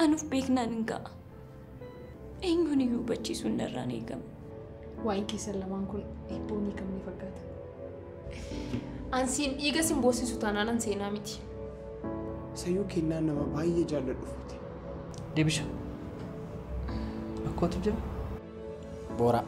Anuuf beeknaan hin ga'a. Eenyuun iyyuu hubachiisuun narraan eegama. Waa'een keessan lamaan kun hibboo ni qabne fakkaata. Ansiin dhiiga sin boosisu taanaan an seenaa miti. Sayyuu kennaan nama baay'ee jaalladhu fuute. Deebisha. Akkootu jira? Booraa.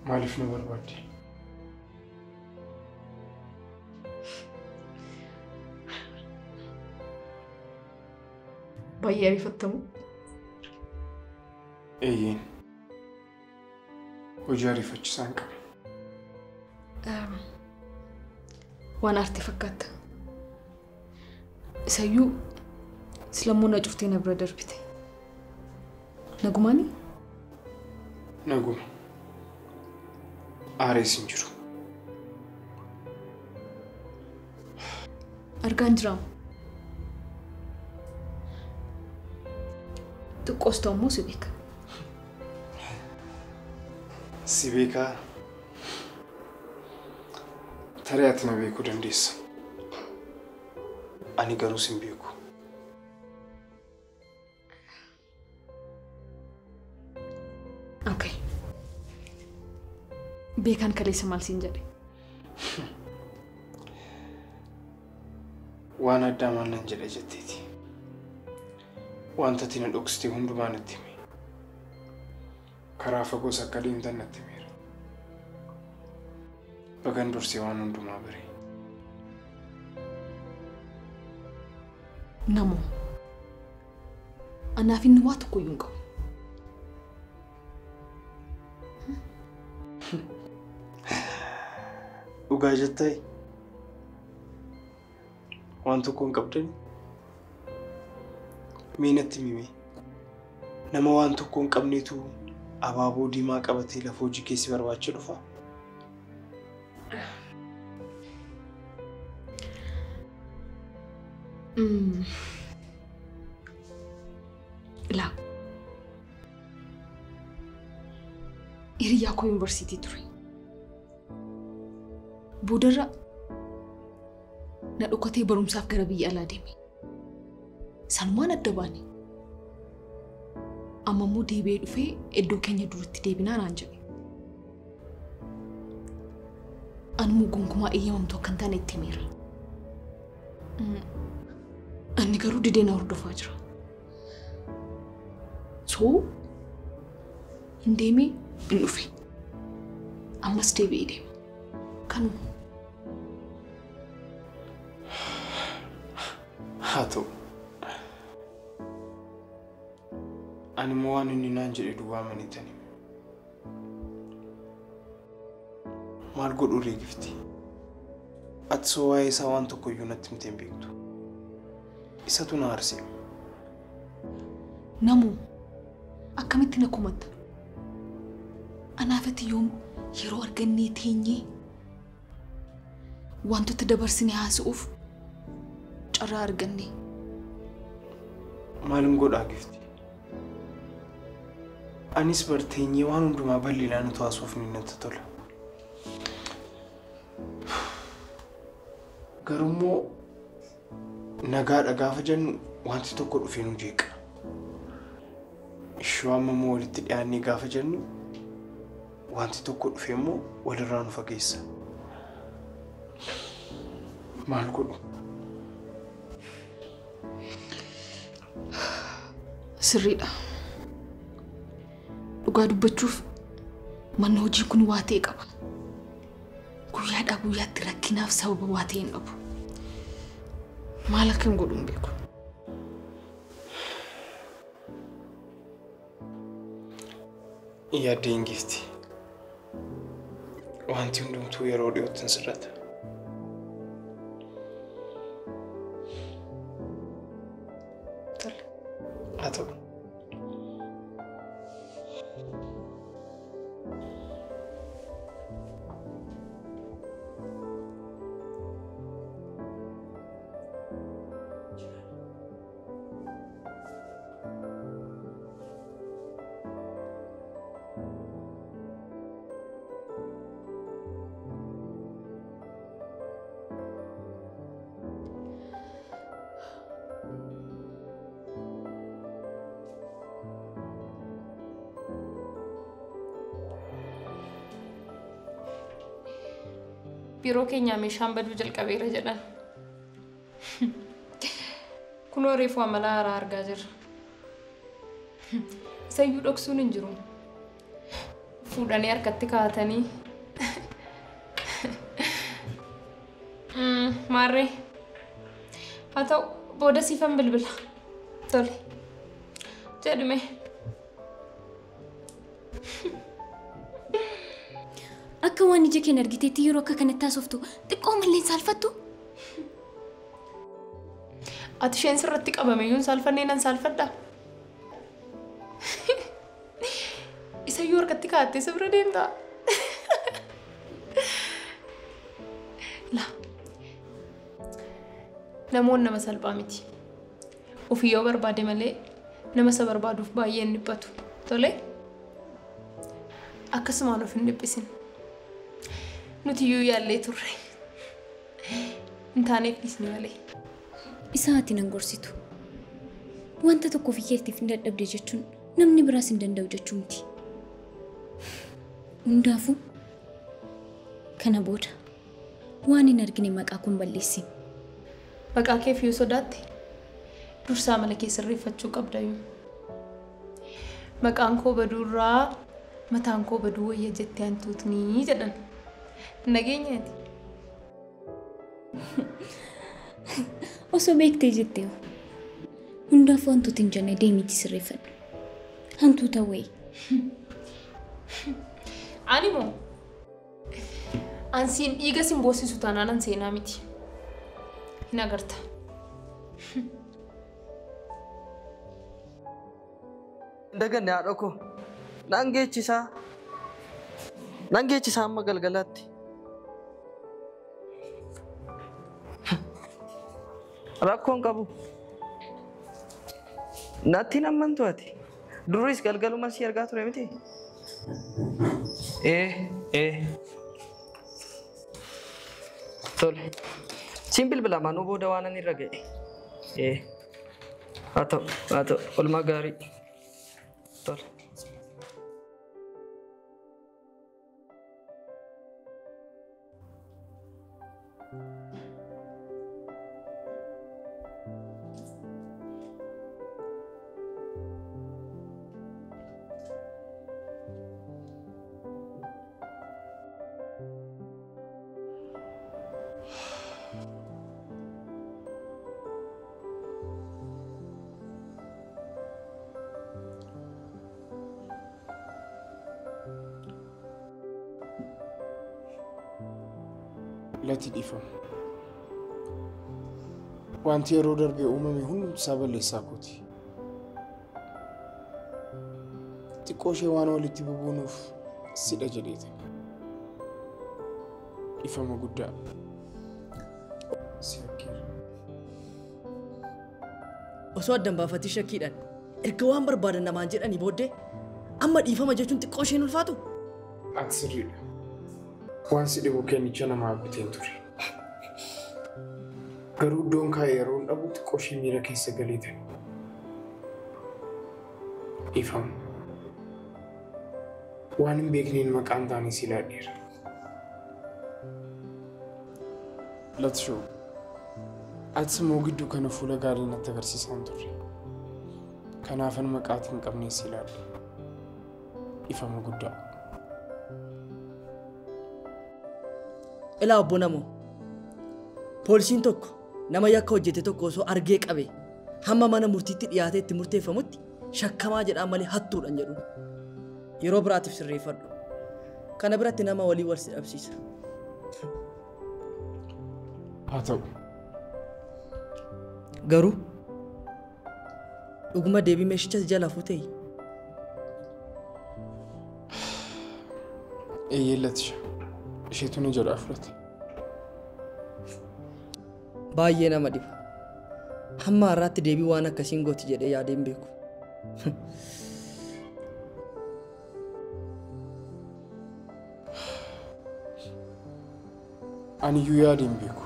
Maaliif na barbaadde? Baay'ee ariifattamu. Eeyyeen. Hojii ariifachiisaan qaba. Waan aartii fakkaata. Isayyuu silammuu na cuftee na bira darbite. Nagumaanii? Naguma. Aarees hin jiru. Argaan jiraamu. Xiqqoos ta'u immoo si beeka. Si beekaa? Tarii ati na beekuu dandeessa. Ani garuu si hin beeku. Okay. Beekaan kaleessa maal siin jedhe? Waan addaa maal nan jedhe jetteeti. Wanta ati na dhoksite hundumaa natti hime. Karaa fagoos akka deemtan natti himeera. Bagan dursee waan hundumaa bare. Namoo, anaaf inni waa tokko iyyuu hin qabu. Dhugaa jettee waan tokko hin qabdani? Mee natti himi. Nama waan tokko hin qabnetu abaaboo diimaa qabatee lafa hojii keessi barbaacha dhufa? Laa. Hiriyaa koo yuunivarsiitii ture. Boodarra na dhokatee barumsaaf gara biyya alaa deeme. Sanumaan adda baane. Amma immoo deebi'ee dhufee iddoo keenya duratti deebinaa naan jedhe. Anummoo gonkumaa eeyyamamtu akka hin taane itti himeera. Inni garuu didee na hordofaa jira. So hin deemee hin dhufe. Ammas deebi'ee deema. Kanuma. Haa ta'u. Ani immoo waan inni naan jedhe duwwaa amanitani. Maal godhuu ree gifti? Ati soo waa'ee isaa waan tokko iyyuu natti himtee hin beektu. Isatu na aarse. Namoo, akkamitti na komatta? Anaaf ati yoom yeroo argannee teenyee wantoota dabarsine haasa'uuf carraa arganne. Maalin godhaa gifti? Anis barteenyee waan hundumaa bal'inaan utuu haasofni natti tola. Garuu immoo nagaadha gaafa jennu wanti tokko dhufee nu jeeqa. Ishoo amma immoo walitti dhiyaannee gaafa jennu wanti tokko dhufee immoo walirraa nu fageessa. Maal godhu? Sirriidha. Dhugaa dubbachuuf manni hojii kun waa ta'e qaba. Guyyaadhaa guyyaatti rakkinaaf sababa waa ta'e hin dhabu. Maal akkan godhu hin beeku. Yaaddeen gifti. Wanti hundumtuu yeroo dhiyootti hin sirrata. Haa ta'u. Biiroo keenyaa meeshaan baduu jalqabeera jedhan. Kunoo reefu amala haaraa argaa jirra. Isayyuu dhoksuun hin jiru. Fuudhanii harkatti kaa'atanii. Maarree. Haa ta'u booda siifan bilbila. Tole. Jedhume. Akka waan ija keen argiteetti yeroo akka kanatti haasoftu xiqqoo malleen saalfattu. Ati isheen sirratti qabame iyyuu hin saalfannee nan saalfadhaa? Isayyuu harkatti kaa'attee isa bira deemtaa? Laa. Namoonni nama salphaa miti. Ofii yoo barbaade malee nama isa barbaaduuf baay'ee hin dhiphatu. Tole? Akkasumaan of hin dhiphisin. Nuti iyyuu yaallee turre. Hin taaneef dhiisne malee. Isa ati nan gorsitu. Wanta tokko ofii keetiif hin dadhabde jechuun namni biraas hin danda'u jechuu miti. Hundaafuu kana booda waan hin argine maqaa kun balleessi. Maqaa keef yoo sodaatte dursaa mala kee sirreeffachuu qabda. Maqaan koo baduurraa mataan koo baduu wayya jettee hantuutni jedhan. Nageenyaati. Osoo beektee jettee hundaafuu hantuuti hin jenne deemiitti sirreeffadhu. Hantuuta wayii. Ani moo ansiin dhiiga sin boosisu taanaan an seenaa miti. Hin agarta. Daganne haadha koo nan geechisaa. Nan geechisaa amma galgalaatti. Rakkoon qabu. Natti hin amantu ati. Duris galgaluma si argaa ture miti? Tole. Siin bilbila manuu booda waan ani irra ga'e. Haa ta'u oolmaa gaarii. Tole. Lati dhiifama. Wanti yeroo darbe uumame hundumtisaa balleessaa kooti. Xiqqoo ishee waan walitti bubuunuuf sidha jedheete. Dhiifama guddaa. Si hakkeera. Osoo addan baafatee shakkiidhaan erga waan barbaadan namaan jedhanii booddee amma dhiifama jechuun xiqqoo isheen ulfaatu. Ati sirriidha. Waan si dhibu kennicha namaaf biteen ture. Garuu iddoon kaa'e yeroo hin dhabu xiqqoo ishee miira keessa galeetan. Dhiifama. Waan hin beekneen maqaan taane si laadheera. Latishoo, ati immoo gidduu kana fuula gaarii natti agarsiisaa hin turre. Kanaafan maqaatii hin qabne si ilaalle. Ifama guddaa. Ilaa obbo Namoo, poolisiin tokko nama yakka hojjete tokko osoo argee qabe hamma mana murtiitti dhiyaatee itti murteeffamutti shakkamaa jedhaan malee hattuudhaan jedhu. Yeroo biraatiif sirreeffadhu. Kana biratti nama walii wal si dhabsiisa. Haa ta'u. Garuu dhuguma deebii meeshichas jala fuutee? Eeyyee Latisha. Isheetu na jalaa fudhate. Baay'ee nama dhiba. Hamma har'aatti deebii waan akkasiin gooti jedhee yaadee hin beeku. Ani iyyuu yaadee hin beeku.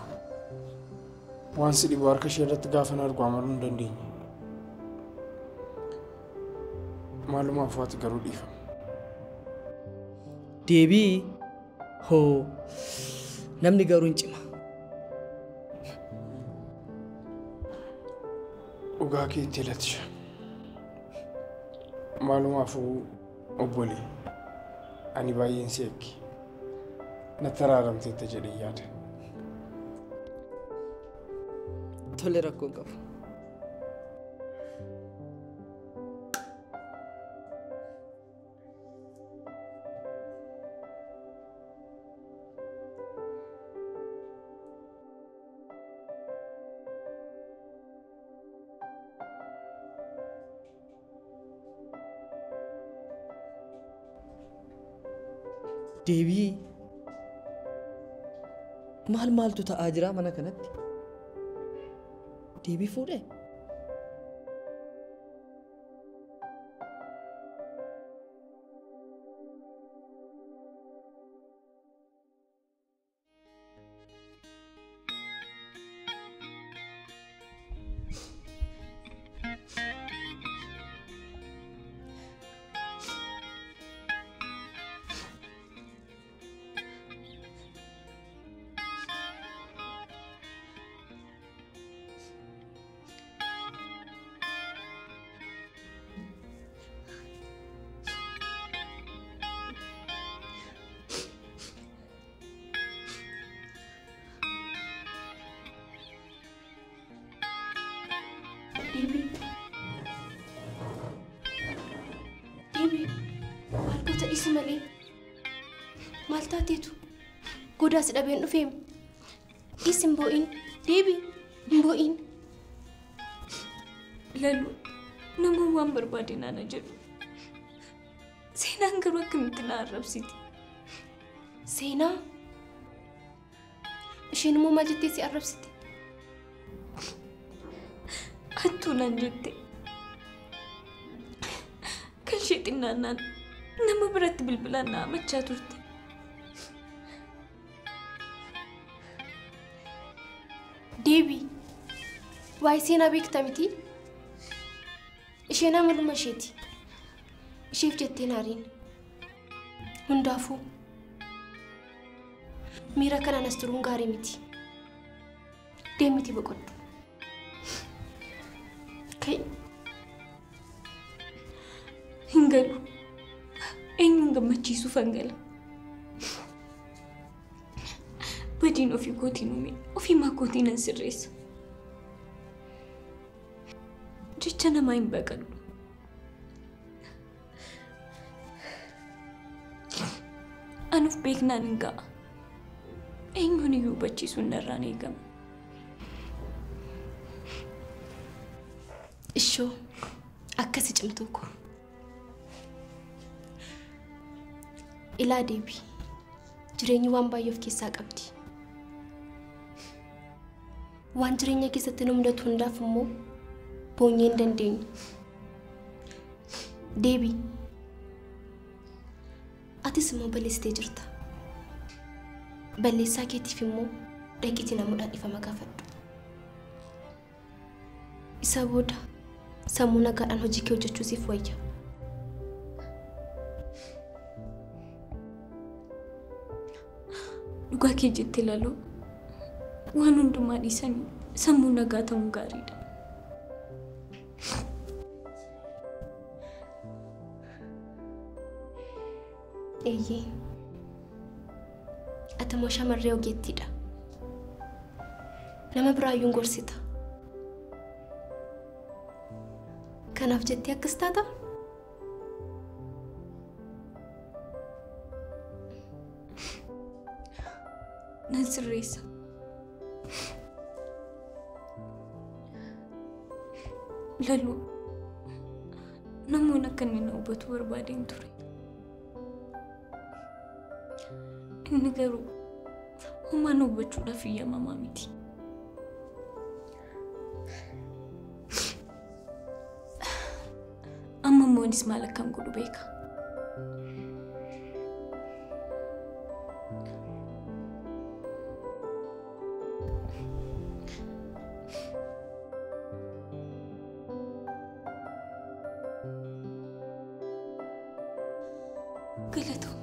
Waan si dhibu harka ishee irratti gaafa na argu amanuu hin dandeenye. Maalumaaf waati garuu dhiifama. Deebii hoo namni garuu hin cima. Dhugaa keetti Latisha. Maalumaafuu obbolee ani baay'een si eegge. Natti araaramteetta jedhee yaada. Tole rakkoo hin qabu. Deebii maal maaltu ta'aa jira mana kanatti? Deebii fuudhee? Deebii. Deebii. Maal goota dhiisi malee? Maal taateetu? Godaa si dhabeen dhufeem. Dhiisi hin boo'in. Deebii hin boo'in. Lalu, namoonni waan barbaade naana jedhu. Seenaan garuu akkamitti na arrabsiti? Seenaa? Isheen immoo maal jettee si arrabsiti? Hattuu naan jette. Kan ishee xinnaannaan nama biratti bilbilaan na amachaa turte. Deebii. Waa'ee seenaa beekta miti? Isheen amaluma isheeti. Isheef jettee naariin. Hundaafuu miira kanaan as turuun gaarii miti. Deemiti boqodhu. Kai. Hin galu. Eenyuun gammachiisuuf hin gala. Badiin ofii kootiin uume, ofiimaa kootiin nan sirreessa. Jecha namaa hin baqadhu. Anuuf beeknaan hin ga'a. Eenyuun iyyuu hubachiisuun narraan eegama. Ishoo akkasi cimtuu koo. Ilaa deebii. Jireenyi waan baay'ee of keessaa qabdi. Waan jireenya keessatti nu mudatu hundaaf immoo boonyee hin dandeenyu. Deebii. Atis immoo balleessitee jirta. Balleessaa keetiif immoo dhaqiitii namoodhaan dhiifama gaafadhu. Isa booda sammuu nagaadhaan hojii kee hojjechuu siif wayya. Dhugaa kee jettee Laloo, waan hundumaa dhiisanii sammuu nagaa ta'uun gaariidha. Eeyyee. Ati immoo shamarree ogeettiidha. Nama biraayyuu hin gorsita. Kanaaf jettee akkas taata? Nan sirreessa. Laluu, namoonni akka inni na hubatu barbaadeen ture. Inni garuu homaa na hubachuudhaaf eeyyamamaa miti. Amma immoo anis maal akkan godhu beeka. Galatoo.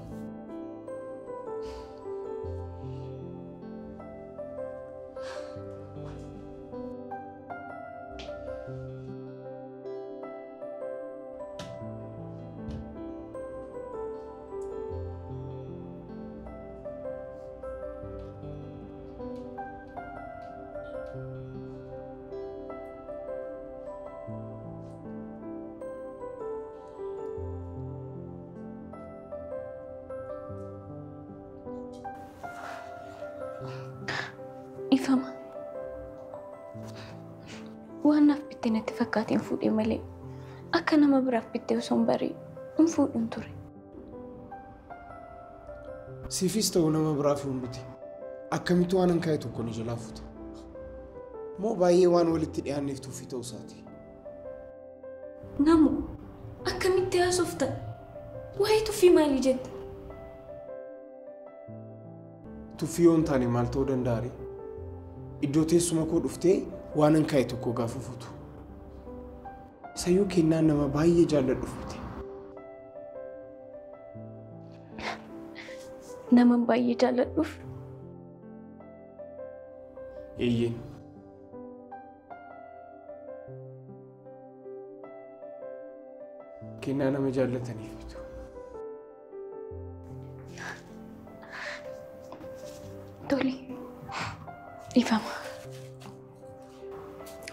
Ifama. Waan naaf bitte natti fakkaateen fuudhee malee akka nama biraaf bitte osoo hin baree hin fuudhuun ture. Siifis ta'u nama biraaf hin bite. Akkamitti waan hin kaa'e tokko ni jalaa fuuta. Moo baay'ee waan walitti dhiyaanneef tuffii ta'uu isaati. Namu akkamitti haasofta? Waa'ee tuffii maalii jetta? Tuffii yoo hin taane maal ta'uu danda'a ree? Iddoo teessuma koo dhuftee waan hin kaa'e tokko gaafa fuutu. Isayyuu kennaan nama baay'ee jaalladhuuf bite. Nama baay'ee jaalladhuuf? Eeyyeen. Kennaa nama jaallataniif bitu. Tole. Ifama.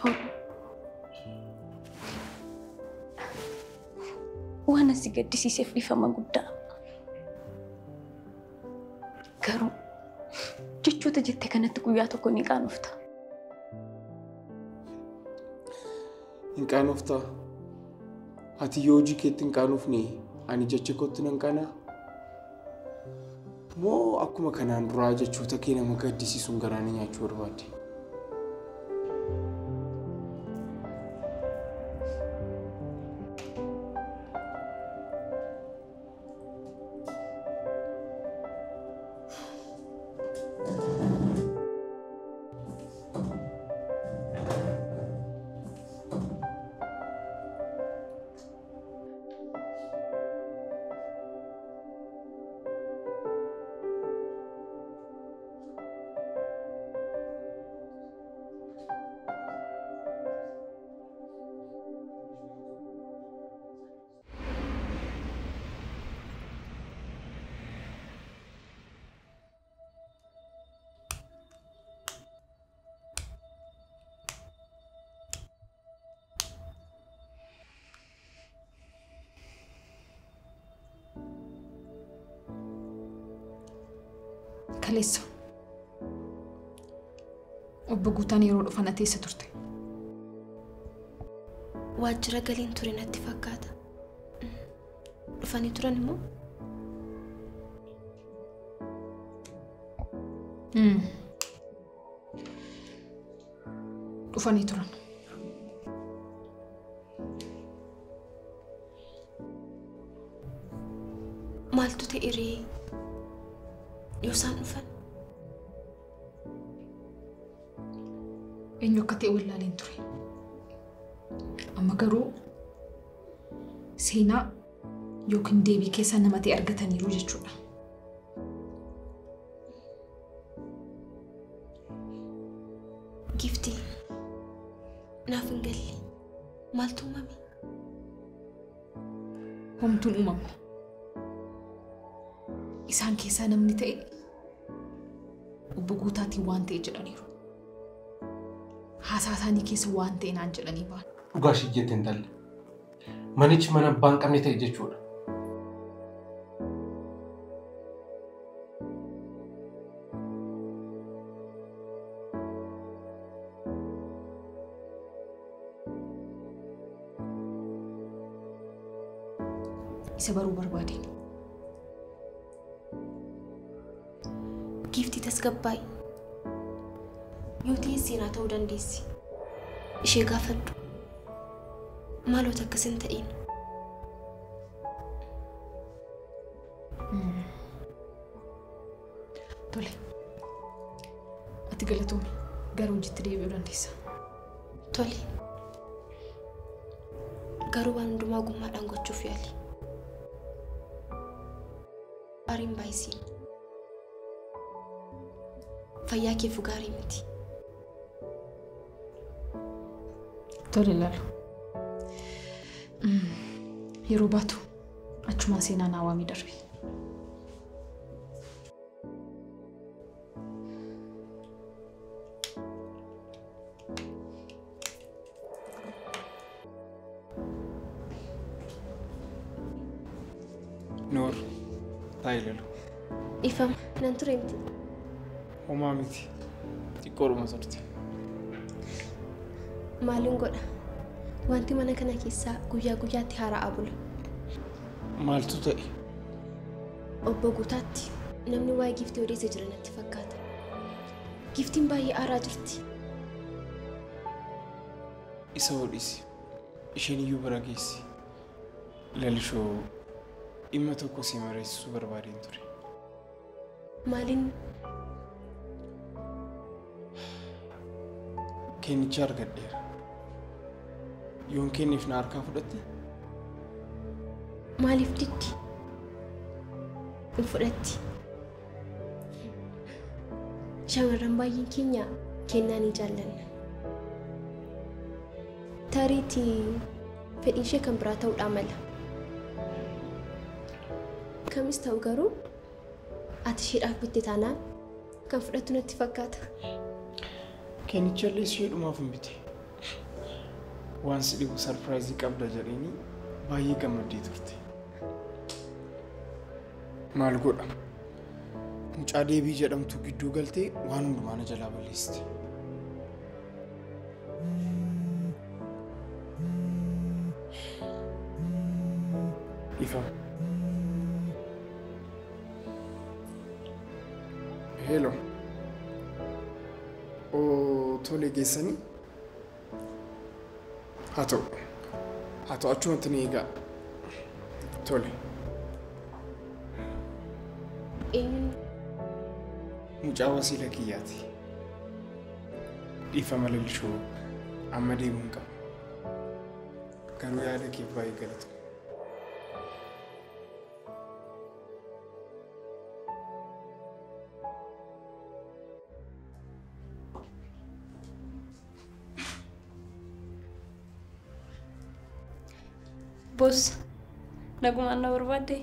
Horu. Waan asi gaddisiiseef ifama guddaa. Garuu jechoota jette kanatti guyyaa tokko ni qaanofta. Hin qaanoftaa? Ati yoo hojii keetti hin qaanofne ani jecha kootti nan qaanaa? Moo akkuma kanaan duraa jechoota kee nama gaddisiisuun garaa na nyaachuu barbaadde? Kaleessa. Obbo Guutaan yeroo dhufan ati eessa turte? Waajjira galiin ture natti fakkaata. Dhufanii turan immoo? Dhufanii turan. Maaltu ta'e ree? Yoo isaan dhufan? Eenyu akka ta'e wallaaleen ture. Amma garuu seenaa yookiin deebii keessaa nama ta'e argataniiru jechuudha. Giftii, naaf hin galle. Maaltu uumame? Homtuun uumamne. Isaan keessaa namni ta'e obbo Guutaatiin waan ta'e jedhaniiru. Haasaa isaanii keessa waan ta'e naan jedhanii ba'an. Dhugaa ishee jette intalli. Manichi mana abbaa hin qabne ta'e jechuudha. Isa baruu barbaadeen. Giiftii tasgabbaa'e. Yoo ta'e seenaa ta'uu dandeessi. Ishee gaafadhu. Maaloo akkas hin ta'in. Tole. Ati galatoomi. Gara hojiitti deebi'uu dandeessa. Tole. Garuu waan hundumaa ogummaadhaan gochuuf yaali. Aariin baay'isiin. Fayyaa keef gaarii miti. Tole laalu. Yeroo baatu achumaan seenaa naa waamii darbe. Noor, taa'i lalu. Ifama, nan ture miti. Homaa miti. Xiqqoodhuma turte. Maalin godha? Wanti mana kana keessaa guyyaa guyyaatti haara'aa bula. Maaltu ta'e? Obbo Guutaatti namni waa'ee giiftii odeessa jira natti fakkaata. Giiftiin baay'ee aaraa jirti. Isa hodhisi. Isheen iyyuu bira geessi. Lalishoo dhimma tokko si mariisisuu barbaadeen ture. Maaliin? Kennicha argadheera. Yoon kenneef na harkaa fudhatte? Maaliif diddi? Hin fudhatti. Shamarran baay'een keenya kennaa ni jaallanna. Tariitii fedhiin ishee kan biraa ta'uudhaa mala. Kamis ta'u garuu ati isheedhaaf bitte taanaan kan fudhattu natti fakkaata. Kennicha illee isheedhumaaf hin bite. Waan si dhibu sarpiraayizii qabda jedheenii baay'ee gammaddee turte. Maal godha? Mucaa deebii jedhamtu gidduu galtee waan hundumaa na jalaa balleessite. Ifama. Hello. Oo, tole geessanii? Haa ta'u achumatti ni eegaa. Tole. Eenyuun? Mucaa wasiila kiyyaati. Dhiifama Lallishoo amma deemuu hin qabu. Garuu yaada keef baay'ee galatoomi. Boss, nagumaan na barbaadde?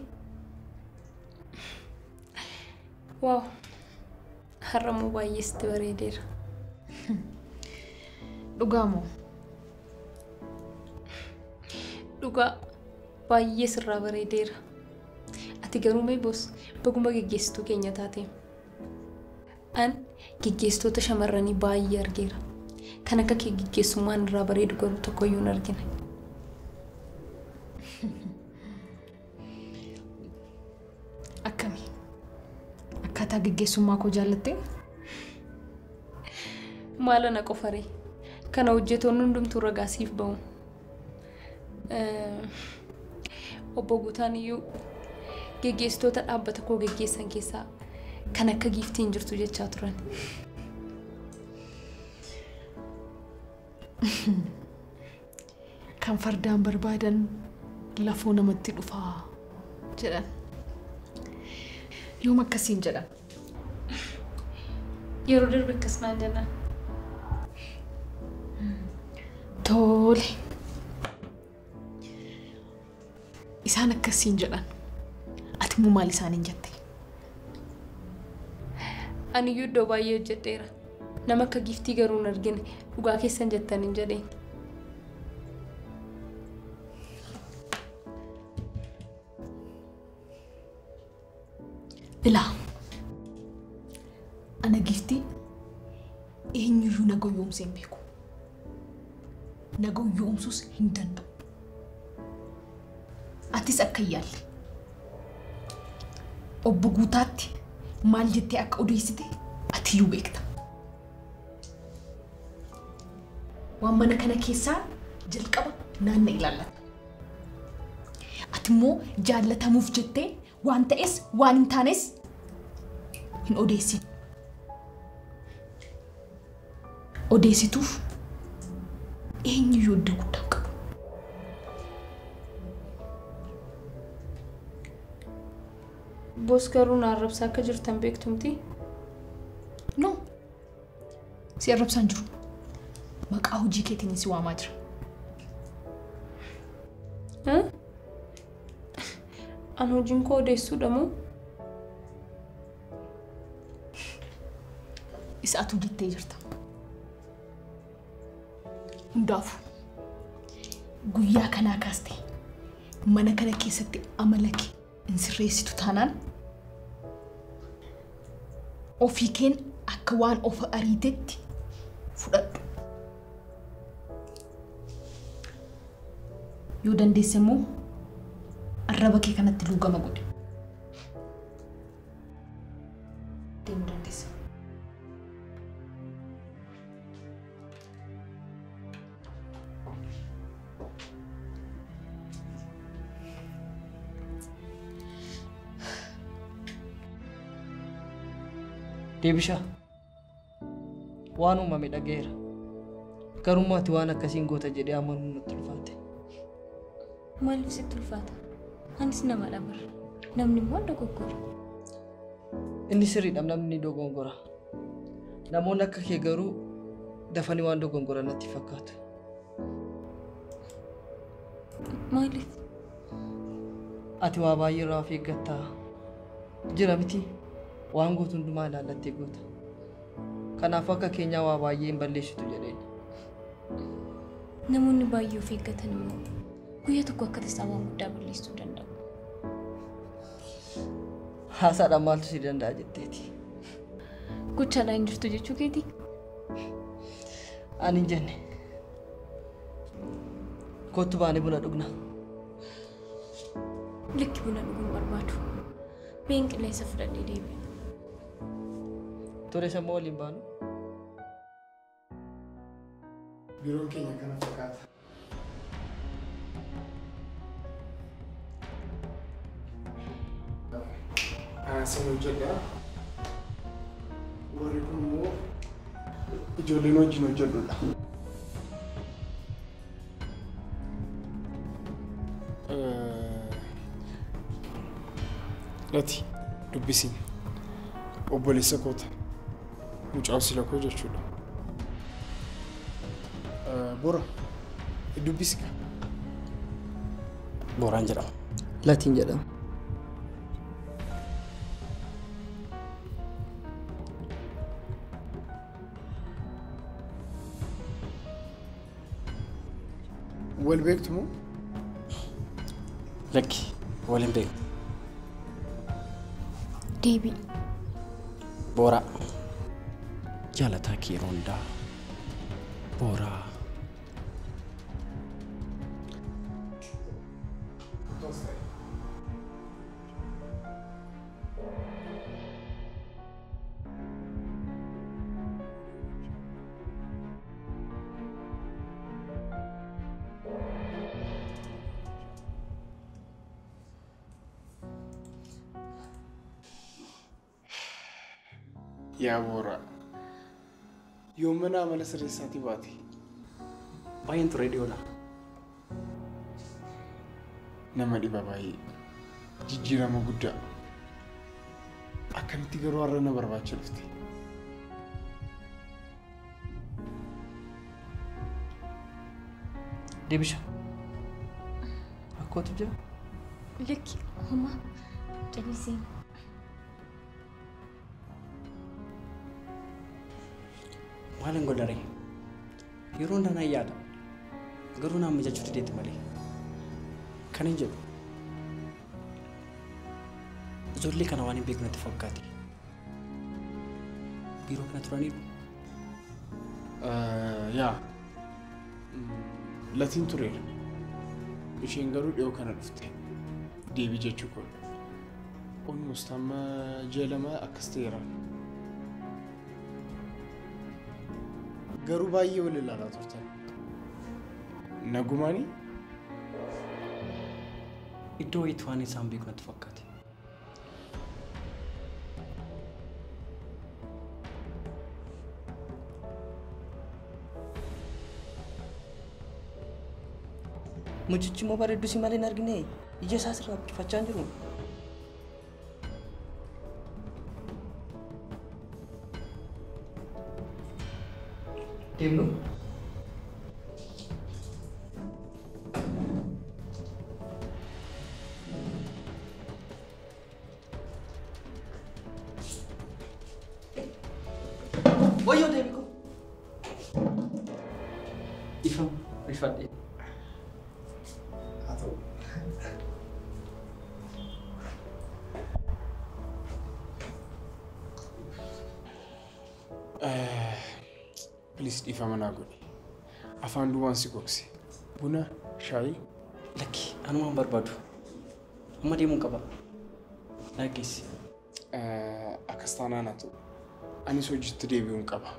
Waaw, har'ammoo baay'ee sitti bareedeera. Dhugaa moo? Dhugaa baay'ee sirraa bareedeera. Ati garuu mee boss baguma geggeessituu keenya taate. An geggeessitoota shamarranii baay'ee argeera. Kan akka kee geggeessummaan irraa bareedu garuu tokkoyyuu hin argine. Akkami? Akkaataa geggeessummaa koo jaallattee? Maal ana qofaree? Kana hojjetoonni hundumtuu ragaa siif ba'u. Obbo Guutaan iyyuu geggeessitoota dhaabbata koo geggeessan keessaa kan akka giiftii hin jirtu jechaa turan. Kan fardaan barbaadan lafoo namatti dhufaa jedhan. Yoom akkasiin jedhan? Yeroo darbe akkas naan jedhan. Tole. Isaan akkasiin jedhan. Ati immoo maal isaaniin jette? Ani iyyuu iddoo baay'ee hojjedheera. Nama akka Giiftii garuu hin argine dhugaa keessan jettan hin jedheen. Ilaa ana Giiftii eenyuyyuu na gowwoomsee hin beeku. Na gowwoomsuus hin danda'u. Atis akka hin yaalle. Obbo Guutaatti maal jettee akka odeessite atiyyuu beekta. Waan mana kana keessaa jalqaba naanna ilaallata. Ati immoo jaallatamuuf jettee waan ta'es waan hin taanes hin odeessin. Odeessituuf eenyuyyuu iddoo guddaa qabu. Boos garuu na arrabsaa akka jirtan beektu miti? No. Si arrabsaa hin jiru. Maqaa hojii keetiin si waamaa jira. An hojiin koo odeessuudha moo? Isa atuu jettee jirta. Hundaafuu guyyaa kanaa kaastee mana kana keessatti amala kee hin sirreessitu taanaan ofii keen akka waan of ariitetti fudhadhu. Yoo dandeesse immoo arraba kee kanatti luugama godhi. Deemuu dandeessa. Deebishaa waan uumame dhaga'eera. Garuu ati waan akkasiin goota jedhee amanuun natti ulfaate. Maaliif sitti ulfaata? Anis namadha bara. Namni immoo dogoggora. Inni sirriidha namni dogoggora. Namoonni akka kee garuu dafanii waan dogoggoran natti fakkaatu. Maaliif? Ati waa baay'ee irraa of eeggatta. Jira miti waan gootu hundumaa ilaallattee goota. Kanaafuu akka keenyaa waa baay'ee hin balleessitu jedheen. Namoonni baay'ee of eeggatan immoo guyyaa tokko akka tasaa waan guddaa balleessuu danda'u. Haasaadhaan maaltu si danda'a jetteeti? Gochaadhaan hin jirtu jechuu keeti? Ani hin jenne. Kottu baanee buna dhugna. Lakki buna dhuguun barbaadu. Miin qilleensa fudhadhee deebi'a. Tole sammuu waliin baanu. Biiroon keenya kana fakkaata. Sin hojjedha. Warri kun immoo ijoolleen wajjin hojjedhudha. Lati dubbisiin obboleessa koota mucaa sila koo jechuudha. Bora dubbisi ka. Boraan jedhama. Latiin jedhama. Wal beektu moo? Lakki wal hin beeknu. Deebii. Booraa. Jaalataa kee yeroo hundaa. Booraa. Yaa Booraa, yoo mana amala sirreessaatii baate? Baay'een ture dhiyoodha. Nama dhiba baay'ee. Jijjiirama guddaa. Akkamitti garuu har'a na barbaacha dhufte? Deebisha. Rakkootu jira? Lakki homaa callisee. Maalan godharee? Yeroo hundaa nan yaada. Garuu naan mijachuu dideetti malee. Kan hin jedhu. Ijoollee kana waan hin beeknu natti fakkaate. Biiroo kana turaniiru. Yaa. Latiin tureera. Isheen garuu dhiyoo kana dhufte. Deebii jechuu koodha. Almost amma ji'a 2 akkas ta'eera. Garuu baay'ee wal ilaalaa turtan. Nagumaanii? Iddoo wayiitti waan isaan beeku natti fakkaate. Mucichi immoo bareedduu si malee hin argine ija isaa sirraa buqqifachaa hin jiru. Deemnu? Wayyoo deemi koo. Ifama rifadhee. Haa ta'u. Please dhiifama naa godhi. Afaan duwwaan si gogse. Buna, shaayii? Lakki anumaan barbaadu. Amma deemuun qaba. Dhaggeessi. Akkas taanaan haa ta'u. Anis hojiitti deebi'uun qaba.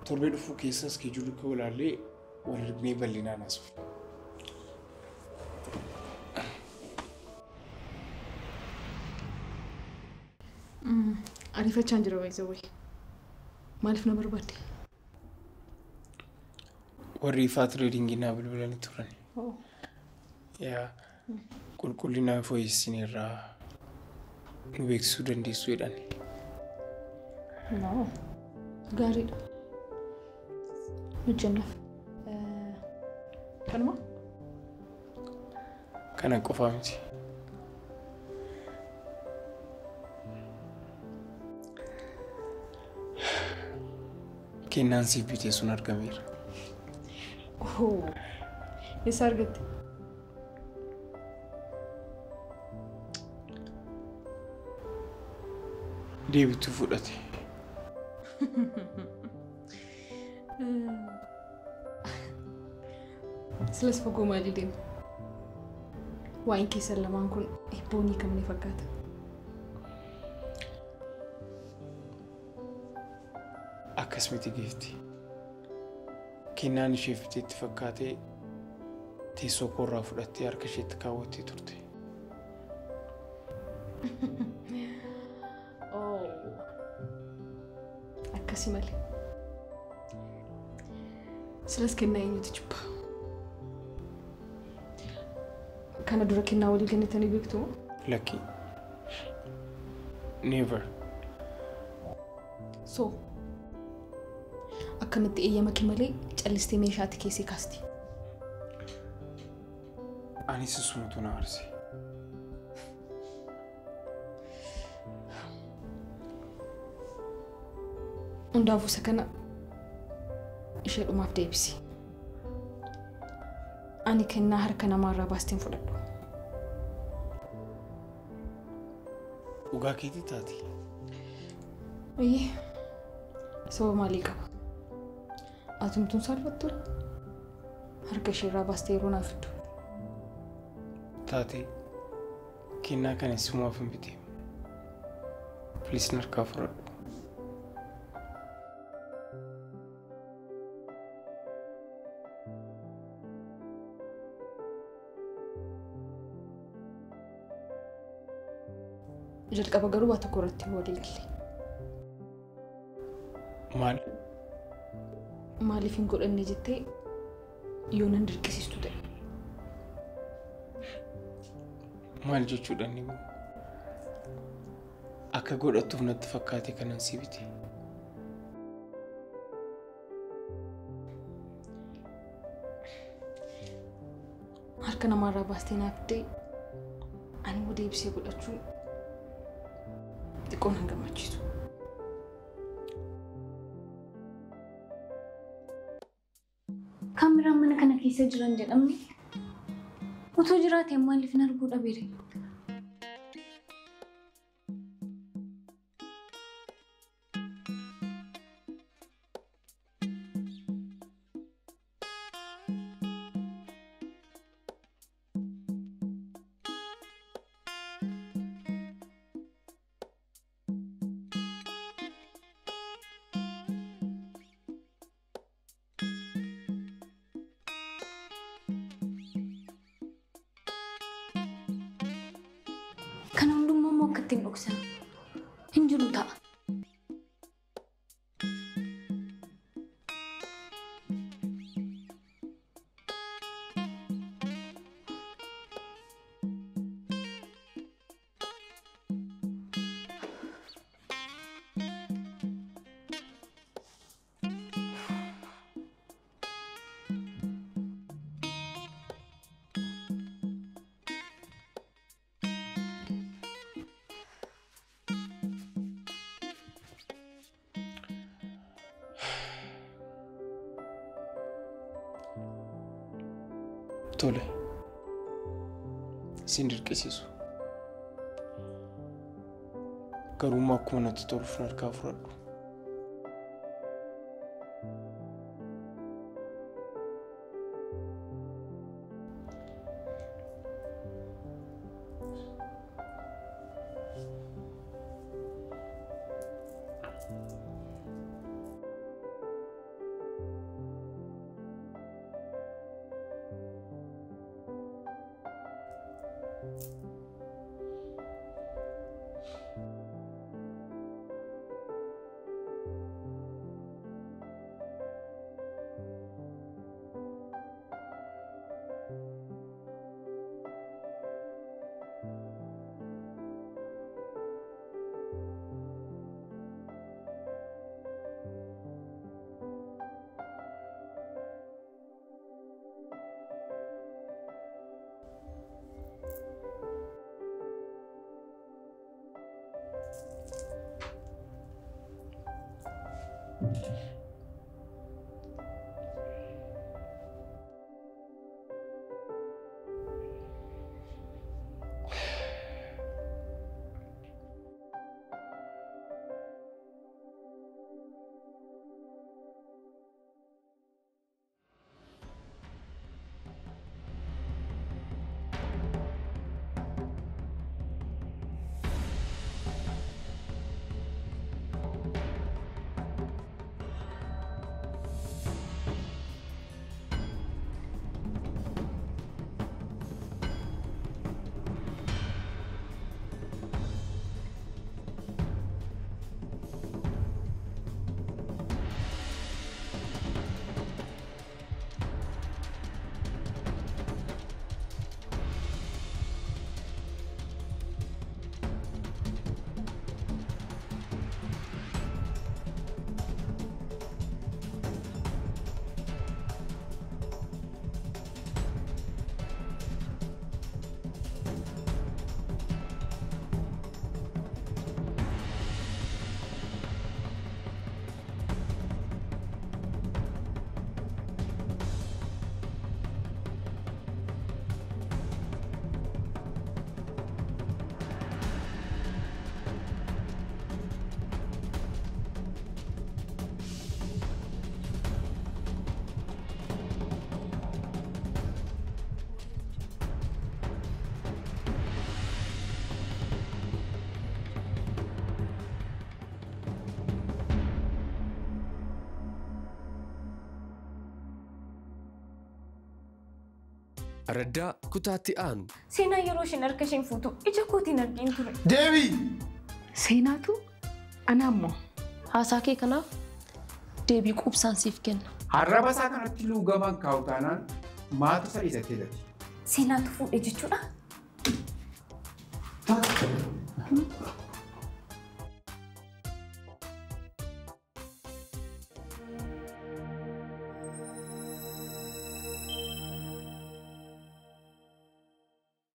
Torbee dhufuu keessa iskeejuulii koo ilaallee wal arginee bal'inaan haasofna. Ariifachaan jira baay'ee. Maaliif na barbaadde? Warri ifaa tireedingii naa bilbilanii turan. Yaa qulqullina fooyyessineerraa nu beeksisuu dandeessu jedhan. No. Gaariidha. Hojjennaaf. Kanuma? Kana qofaa miti. Kennaan siif bitee sun argameera. Eessa argatte? Deebitu fudhate. Silas fagoo maalii deema? Waa'een keessan lamaan kun hibboon hiikamne fakkaata. Akkas miti giifti. Kennaan isheef biteetti fakkaatee teessoo koorraa fudhattee harka isheetti kaawwattee turte. Akkasi malee. Silas kennaa eenyutu jibba? Kana dura kennaa walii kennitanii beektu? Lakki. Never. So akkamitti eeyyama kee malee callistee meeshaatti keessee kaasti? Anis sumatu na aarse. Hundaafuu isa kana ishee dhumaaf deebisi. Ani kennaa harka namaarraa baasteen fudhadhu. Dhugaa keetii taati. Iyyee sababa maalii qaba? Atumtuun saalfattu harka isheerraa baastee yeroo naaf fiddu. Taatee kennaa kana simumaaf hin bitee. Please narkaa fudhadhu. Jalqaba garuu waa tokko irratti walii galle. Maal? Maaliif hin godhanne jettee yoo nan dirqisiistu ta'e. Maal jechuudha inni immoo? Akka godhattuuf natti fakkaate kanan si bite. Harka namaarraa baastee naaf fiddee ani immoo deebisee godhachuu xiqqoo nan gammachiisu. Kaameraan mana kana keessa jiran jedhamni otoo jiraate maaliif hin arguu dhabeere? Kana hundumaa immoo akka ittiin dhoksan hin jiru ta'a. Tole. Sin dirqisiisu. Garuu akkuma natti toluuf harkaa fudhadhu. Araddaa kutaatti aanu. Seenaa yeroo isheen harka isheen fuutu ija kootiin argin ture. Deebii! Seenaatu ana ammoo. Haasaa kee kanaaf deebii quubsaan siif kenna. Arraba isaa kanatti luugamaan kaa'u taanaan maatu isa dhiisatee jira. Seenaatu fuudhe jechuudha.